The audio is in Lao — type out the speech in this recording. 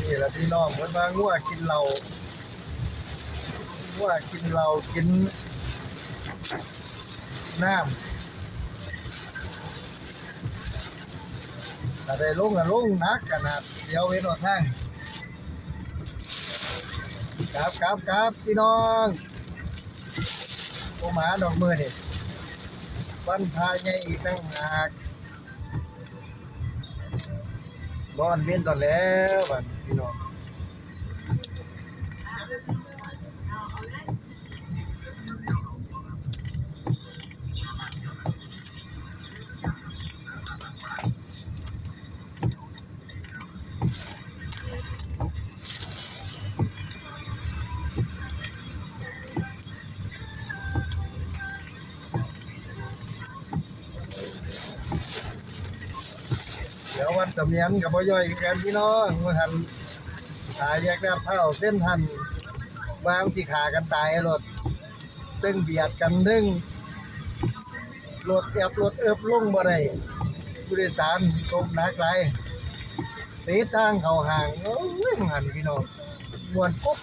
ນີ້ລະພີ່ນ້ອງ ເພິ່ນວ່າງົວກິນເຫຼົ້າ ງົວກິນເຫຼົ້າກິນນ້ຳ ຖ້າໄດ້ລົງກໍລົງໜັກຂະໜາດ ດຽວເຫັນຫົນທາງ ກັບ ກັບ ກັບ ພີ່ນ້ອງ ບໍ່ມາດອກມື້ນີ້ ວັນພະໃຫຍ່ອີກຕ່າງຫາກ ນອນເວັນຕອນແລ້ວບາດນີ້ພີ່ນ້ອງ. ແຖວວັດສະໝຽນກໍບໍ່ຍ່ອຍຄືກັນພີ່ນ້ອງ ວ່າຫັ້ນ ຂາແຍກລາດພ້າວເຊັນທັນ ວ່າມັນຊິຂ້າກັນຕາຍໂລດ ເຊິ່ງບຽດກັນ ເຊິ່ງລົດແອບລົດເອິບລົງບໍ່ໄດ້ ຜູ້ໂດຍສານຕົກໜັກຫຼາຍ ຕິດທາງເຂົ້າຫ້າງ ໂອ້ຍ ວ່າຫັ້ນພີ່ນ້ອງ ມ່ວນກົບ.